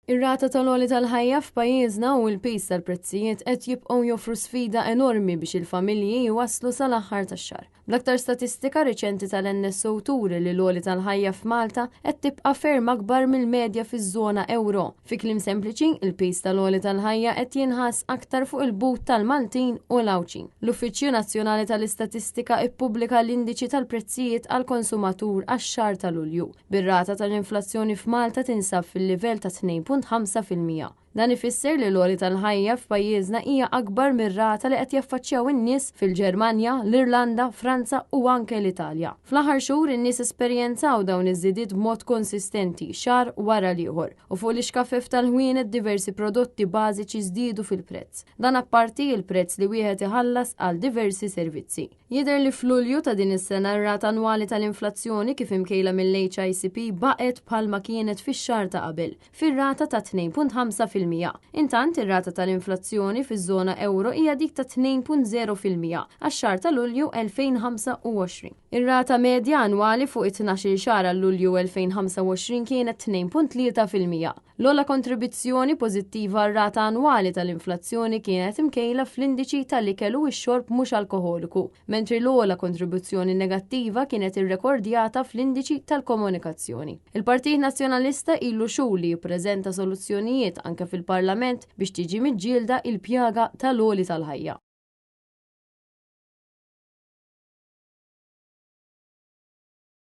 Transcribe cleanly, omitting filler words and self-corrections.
Ir-rata tal-għoli tal-ħajja f'pajjiżna u l-piż tal-prezzijiet qed jibqgħu joffru sfida enormi biex il-familji jwasslu sal-aħħar tax-xahar. Bl-aktar statistika riċenti tal-NSO turi li l-għoli tal-ħajja f'Malta qed tibqa' ferm akbar mill-medja fiż-żona ewro. Fi kliem sempliċi, il-piż tal-għoli tal-ħajja qed jinħass aktar fuq il-but tal-Maltin u l-Għawdxin. L-Uffiċċju Nazzjonali tal-Istatistika ippubblika l-indiċi tal-prezzijiet għall-konsumatur għax-xahar ta' Lulju, bir-rata tal-inflazzjoni f'Malta tinsab fil-livell ta' 2.5%. Dan ifisser li l-għoli tal-ħajja f'pajjiżna hija akbar mir-rata li qed jaffaċċjaw in-nies fil-Ġermanja, l-Irlanda, Franza u anke l-Italja. Fl-aħħar xhur in-nies esperjenzaw dawn iż-żidiet b'mod konsistenti xahar wara l-ieħor u fuq l-ixkafef tal-ħwienet diversi prodotti bażiċi żdiedu fil-prezz. Dan apparti l-prezz li wieħed iħallas għal diversi servizzi. Jidher li f'Lulju ta' din is-sena r-rata annwali tal-inflazzjoni kif imkejla mill-HICP baqgħet bħalma kienet fix-xahar ta' qabel, fir-rata ta' 2.5%. Intant, ir-rata tal-inflazzjoni fiż-żona ewro hija dik ta' 2.0% għax-xahar ta' Lulju 2025. Ir-rata medja annwali fuq it-tnax-il xahar għal Lulju 2025 kienet 2.3%. L-ogħla kontribizzjoni pożittiva għar-rata annwali tal-inflazzjoni kienet imkejla fl-indiċi tal-ikel u x-xorb mhux alkoħoliku, mentri l-ogħla kontribuzzjoni negattiva kienet irrekordjata fl-indiċi tal-komunikazzjoni. Il-Partit Nazzjonalista ilu xhur li jippreżenta soluzzjonijiet anke fil-Parlament biex tiġi miġġielda il-pjaga tal-għoli tal-ħajja.